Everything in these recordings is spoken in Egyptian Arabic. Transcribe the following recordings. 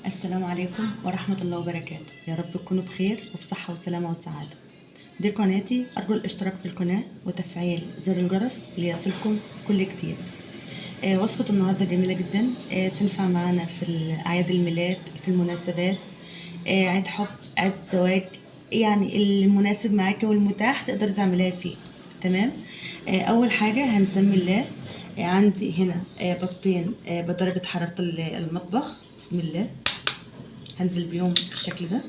السلام عليكم ورحمة الله وبركاته. يا رب تكونوا بخير وبصحة وسلامة وسعادة. دي قناتي، أرجو الاشتراك في القناة وتفعيل زر الجرس ليصلكم كل جديد. وصفة النهاردة جميلة جدا، تنفع معانا في أعياد الميلاد، في المناسبات، عيد حب، عيد زواج، يعني المناسب معاكي والمتاح تقدري تعمليها فيه. تمام. أول حاجة هنسمي الله. عندي هنا بطين بدرجة حرارة المطبخ. بسم الله. هنزل بيهم بالشكل ده.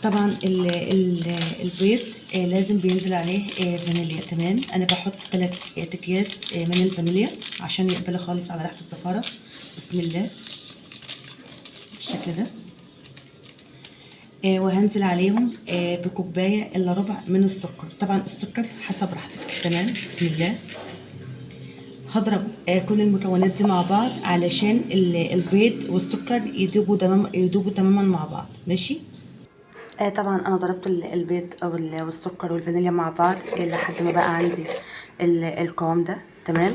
طبعا البيض لازم بينزل عليه فانيليا. تمام. انا بحط 3 اكياس من الفانيليا عشان يقبل خالص على ريحه الزفاره. بسم الله. بالشكل ده. وهنزل عليهم بكوبايه الا ربع من السكر. طبعا السكر حسب راحتك. تمام. بسم الله. هضرب كل المكونات دي مع بعض علشان البيض والسكر يدوبوا تماما مع بعض. ماشي. طبعا انا ضربت البيض او والسكر والفانيليا مع بعض لحد ما بقى عندي القوام ده. تمام.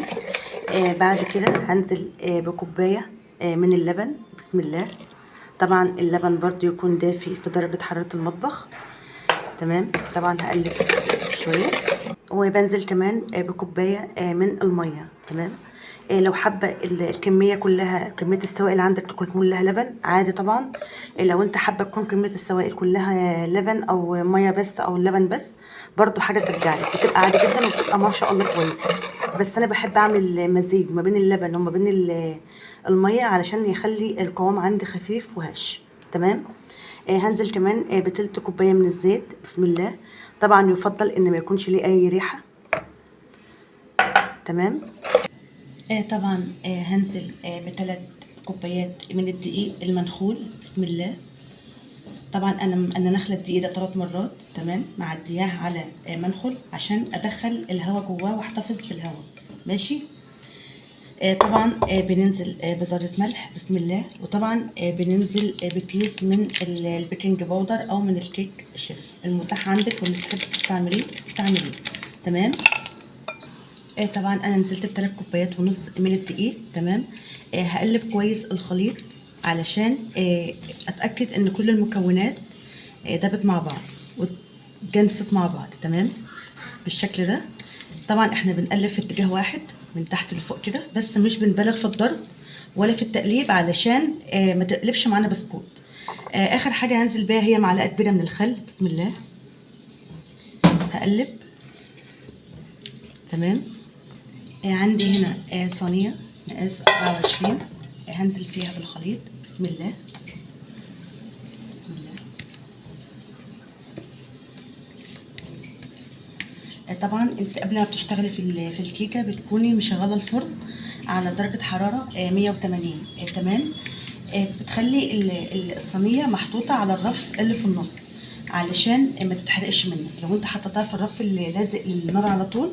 بعد كده هنزل بكوبايه من اللبن. بسم الله. طبعا اللبن برضو يكون دافي في درجة حرارة المطبخ. تمام. طبعا هقلب شوية، وبنزل كمان بكوباية من المية. تمام. لو حابة الكمية كلها، كمية السوائل عندك تكون كلها لبن عادي. طبعا لو انت حابة تكون كمية السوائل كلها لبن او مية بس او اللبن بس، برضو حاجة ترجع لك، بتبقى عادي جدا وبتبقى ما شاء الله كويسة. بس انا بحب اعمل مزيج ما بين اللبن وما بين المية علشان يخلي القوام عندي خفيف وهش. تمام. هنزل كمان بتلت كوباية من الزيت. بسم الله. طبعا يفضل ان ما يكونش ليه اي ريحة. تمام. طبعا هنزل بثلاث كوبايات من الدقيق المنخول. بسم الله. طبعا انا نخله الدقيق ده 3 مرات. تمام. معدياه على منخل عشان ادخل الهواء جواه واحتفظ بالهواء. ماشي. طبعا بننزل بذرة ملح. بسم الله. وطبعا بننزل بكيس من ال baking powder او من الكيك شيف المتاح عندك واللي تحب تستعمليه استعمليه. تمام. طبعا انا نزلت ب3 كوبايات ونص من الدقيق. تمام. هقلب كويس الخليط علشان اتاكد ان كل المكونات دابت مع بعض واتجنست مع بعض. تمام. بالشكل ده. طبعا احنا بنقلب في اتجاه واحد من تحت لفوق كده، بس مش بنبالغ في الضرب ولا في التقليب علشان ما تقلبش معانا بسكوت. اخر حاجة هنزل بيها هي معلقه كبيرة من الخل. بسم الله. هقلب. تمام. عندي هنا صينية مقاس 24، هنزل فيها بالخليط. بسم الله. بسم الله. طبعا انت قبل ما بتشتغلي في الكيكه بتكوني مشغله الفرن على درجه حرارة 180. تمام. بتخلي الصينية محطوطة على الرف اللي في النص علشان ما تتحرقش منك. لو انت حطيتها في الرف اللي لازق للنار على طول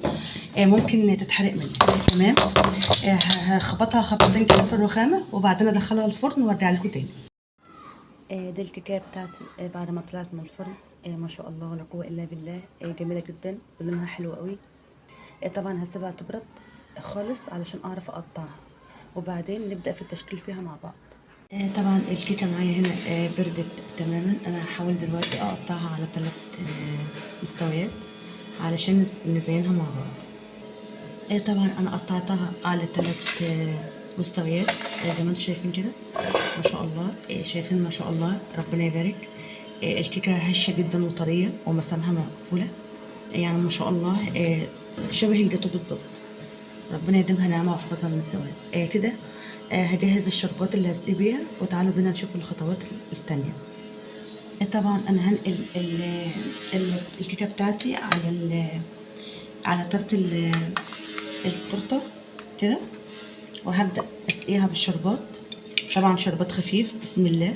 ممكن تتحرق منك. تمام. هخبطها خبطتين كده في الرخامه وبعدين ادخلها الفرن وارجع لكم تاني. دي الكيكه بتاعتي بعد ما طلعت من الفرن. ما شاء الله لا قوة الا بالله. جميلة جدا ولونها حلو قوي. طبعا هسيبها تبرد خالص علشان اعرف اقطعها وبعدين نبدا في التشكيل فيها مع بعض. طبعا الكيكه معايا هنا بردت تماما. انا هحاول دلوقتي اقطعها على 3 مستويات علشان نزينها مع بعض. طبعا انا قطعتها على 3 مستويات زي ما انتم شايفين كده. ما شاء الله. شايفين ما شاء الله، ربنا يبارك. الكيكه هشه جدا وطريه ومسامها مقفولة، يعني ما شاء الله شبه الجاتو بالظبط. ربنا يديمها نعمه ويحفظها من الزوال. كده هجهز الشربات اللي هسقي بيها وتعالوا بينا نشوف الخطوات التانية. طبعا انا هنقل الكيكه بتاعتي على طرت التورتة كده، وهبدا اسقيها بالشربات. طبعا شربات خفيف. بسم الله.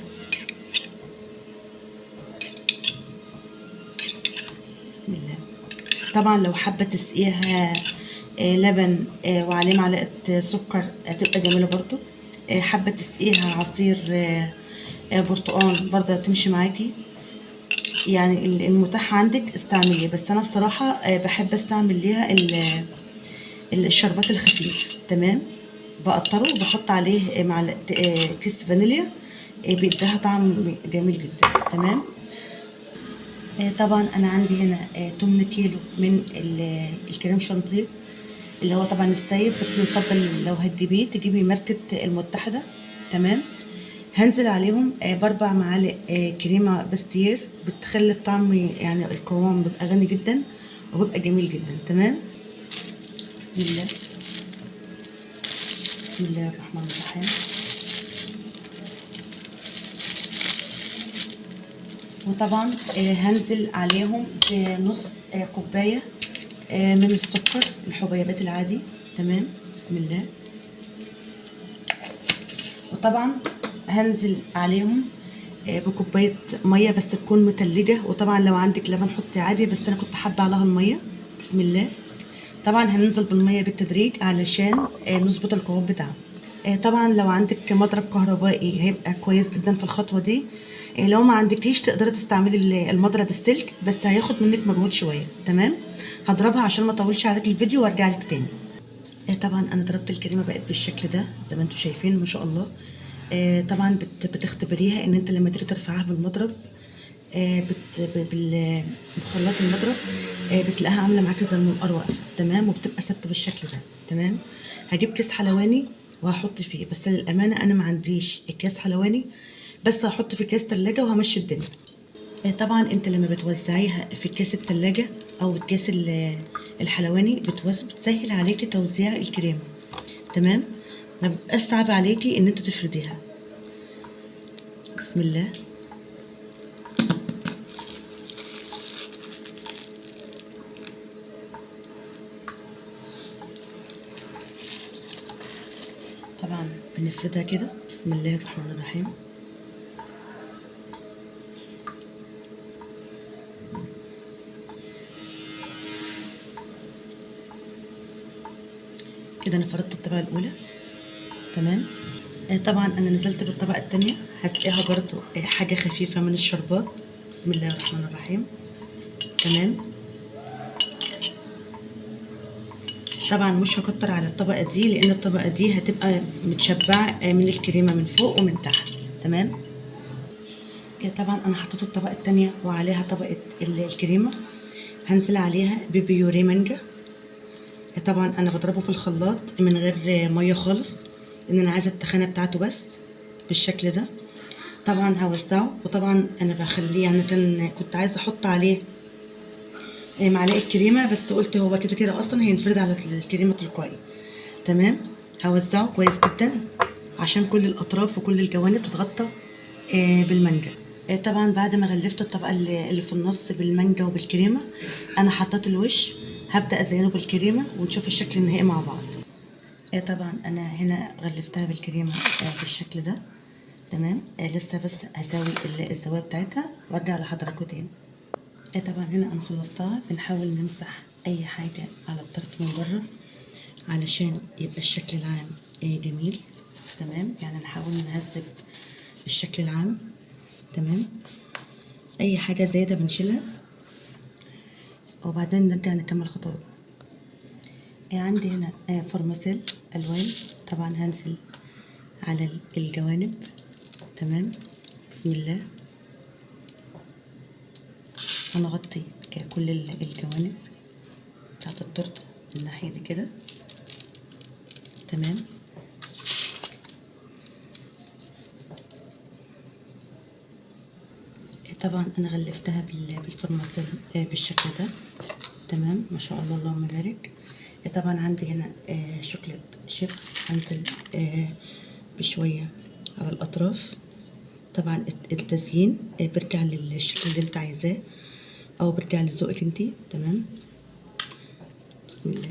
بسم الله. طبعا لو حابة تسقيها لبن وعليه معلقه سكر هتبقى جميلة برضو. حابة تسقيها عصير برتقان برضه هتمشي معاكي. يعني المتاح عندك استعمليه، بس انا بصراحة بحب استعمل ليها الشربات الخفيف. تمام، بقطره وبحط عليه معلقه كيس فانيليا، بيديها طعم جميل جدا. تمام. طبعا انا عندي هنا 8 كيلو من الكريم شانتيه اللي هو طبعا السايب، بس يفضل لو هتجيبيه تجيبي ماركة المتحدة. تمام. هنزل عليهم ب4 معالق كريمة باستير، بتخلي الطعم يعني القوام بيبقى غني جدا وبيبقى جميل جدا. تمام. بسم الله، بسم الله الرحمن الرحيم. وطبعا هنزل عليهم بنص كوباية من السكر الحبيبات العادي. تمام. بسم الله. وطبعا هنزل عليهم بكوبايه مية بس تكون متلجه، وطبعا لو عندك لبن حطي عادي، بس انا كنت حابة عليها المية. بسم الله. طبعا هننزل بالمية بالتدريج علشان نظبط القوام بتاعها. طبعا لو عندك مضرب كهربائي هيبقى كويس جدا في الخطوة دي، لو ما عندكيش تقدري تستعملي المضرب السلك، بس هياخد منك مجهود شوية. تمام. هضربها عشان ما اطولش عليك الفيديو وارجع لك تاني. طبعا انا ضربت الكريمة بقت بالشكل ده زي ما انتم شايفين ما شاء الله. طبعا بتختبريها ان انت لما تيجي ترفعها بالمضرب بخلاط المضرب بتلاقيها عامله معاك زي المنقار واقفة. تمام. وبتبقى ثابتة بالشكل ده. تمام. هجيب كيس حلواني وهحط فيه، بس للامانة انا ما عنديش اكياس حلواني، بس هحط في كيس تلاجة وهمشي الدنيا. طبعا انت لما بتوزعيها في كيس التلاجة او كيس الحلواني بتسهل عليكي توزيع الكريمة. تمام. ما بيبقاش صعب عليكي ان انت تفرديها. بسم الله. طبعا بنفردها كده. بسم الله الرحمن الرحيم. كده انا فردت الطبقة الاولى. تمام. طبعا انا نزلت بالطبقه الثانية، هسقيها برضو حاجة خفيفة من الشربات. بسم الله الرحمن الرحيم. تمام. طبعا مش هكتر على الطبقة دي لان الطبقة دي هتبقى متشبعه من الكريمة من فوق ومن تحت. تمام. طبعا انا حطيت الطبقة الثانية وعليها طبقه الكريمة، هنزل عليها ببيوريه مانجا. طبعا انا بضربه في الخلاط من غير مية خالص، لان انا عايزه التخانه بتاعته بس بالشكل ده. طبعا هوزعه، وطبعا انا بخليه يعني كنت عايزه احط عليه معلقه كريمة، بس قلت هو كده كده اصلا هينفرد على الكريمة تلقائي. تمام. هوزعه كويس جدا عشان كل الاطراف وكل الجوانب تتغطى بالمانجا. طبعا بعد ما غلفت الطبقة اللي في النص بالمانجا وبالكريمه، انا حطيت الوش، هبدا ازينه بالكريمه ونشوف الشكل النهائي مع بعض. طبعا انا هنا غلفتها بالكريمه بالشكل ده. تمام. لسه بس هساوي الزوايا بتاعتها وارجع لحضراتكم تاني. طبعا هنا انا خلصتها. بنحاول نمسح اي حاجة على الطرف من بره علشان يبقى الشكل العام جميل. تمام. يعني نحاول نهذب الشكل العام. تمام. اي حاجة زايدة بنشيلها وبعدين نرجع نكمل خطواتنا. عندي هنا فرماسيل الوان، طبعا هنزل على الجوانب. تمام. بسم الله. هنغطي كل الجوانب بتاعت التورتة من الناحية دي كده. تمام. طبعا انا غلفتها بالفرماسيل بالشكل ده. تمام. ما شاء الله اللهم بارك. طبعا عندي هنا شوكليت شيبس، هنزل بشوية على الاطراف. طبعا التزيين بيرجع للشكل اللي انت عايزاه او بيرجع لذوقك انتي. تمام. بسم الله.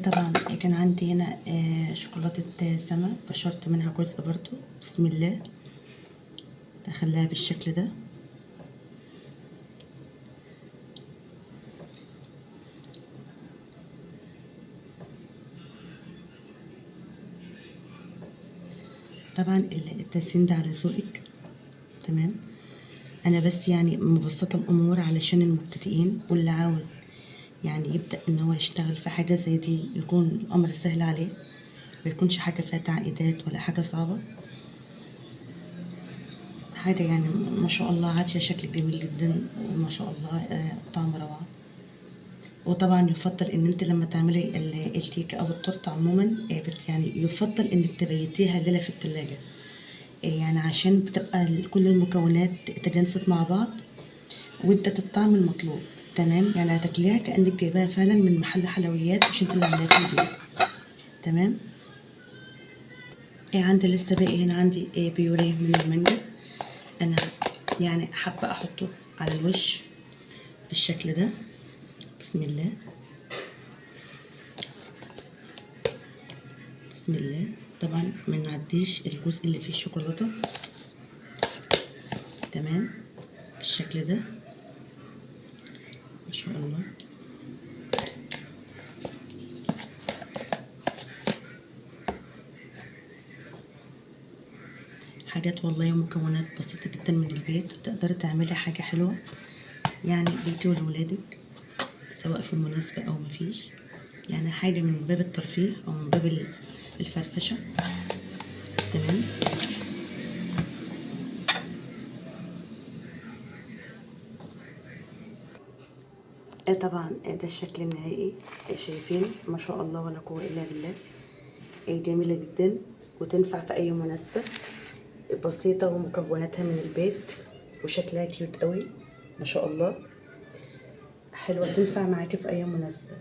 طبعا كان عندي هنا شوكولاتة سما، بشرت منها جزء برضو. بسم الله. اخليها بالشكل ده. طبعا التزيين ده على ذوقك، تمام. انا بس يعني مبسطة الامور علشان المبتدئين واللي عاوز يعني يبدا ان هو يشتغل في حاجة زي دي يكون الامر سهل عليه، ما يكونش حاجة فيها تعقيدات ولا حاجة صعبة. حاجة يعني ما شاء الله عافية، شكل جميل جدا وما شاء الله الطعم روعه. وطبعا يفضل ان انت لما تعملي الكيكه او التورتة عموما، يعني يفضل انك تبيتيها ليلة في التلاجة، يعني عشان بتبقى كل المكونات تجانست مع بعض وادت الطعم المطلوب، تمام. يعني هتاكليها كأنك جايباها فعلا من محل حلويات، مش انت اللي عاملاها في البيت، تمام. عندي لسه باقي هنا عندي بيوريه من المانجا، انا يعني حابة احطه على الوش بالشكل ده. بسم الله بسم الله. طبعا ما نعديش الجزء اللي فيه الشوكولاتة، تمام، بالشكل ده ما شاء الله. حاجات والله مكونات بسيطة جدا من البيت، تقدري تعملي حاجة حلوة يعني ليكي ولولادك، سواء في مناسبة او مفيش، يعني حاجة من باب الترفيه او من باب الفرفشة، تمام. طبعا ده الشكل النهائي، شايفين ما شاء الله ولا قوة الا بالله، جميلة جدا وتنفع في اي مناسبة، بسيطة ومكوناتها من البيت وشكلها cute قوي ما شاء الله، حلوة تنفع معاكي في اي مناسبة.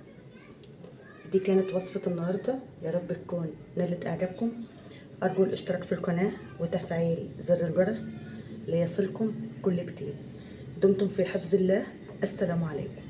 دي كانت وصفة النهاردة، يا رب تكون نالت اعجابكم. ارجو الاشتراك في القناة وتفعيل زر الجرس ليصلكم كل جديد. دمتم في حفظ الله، السلام عليكم.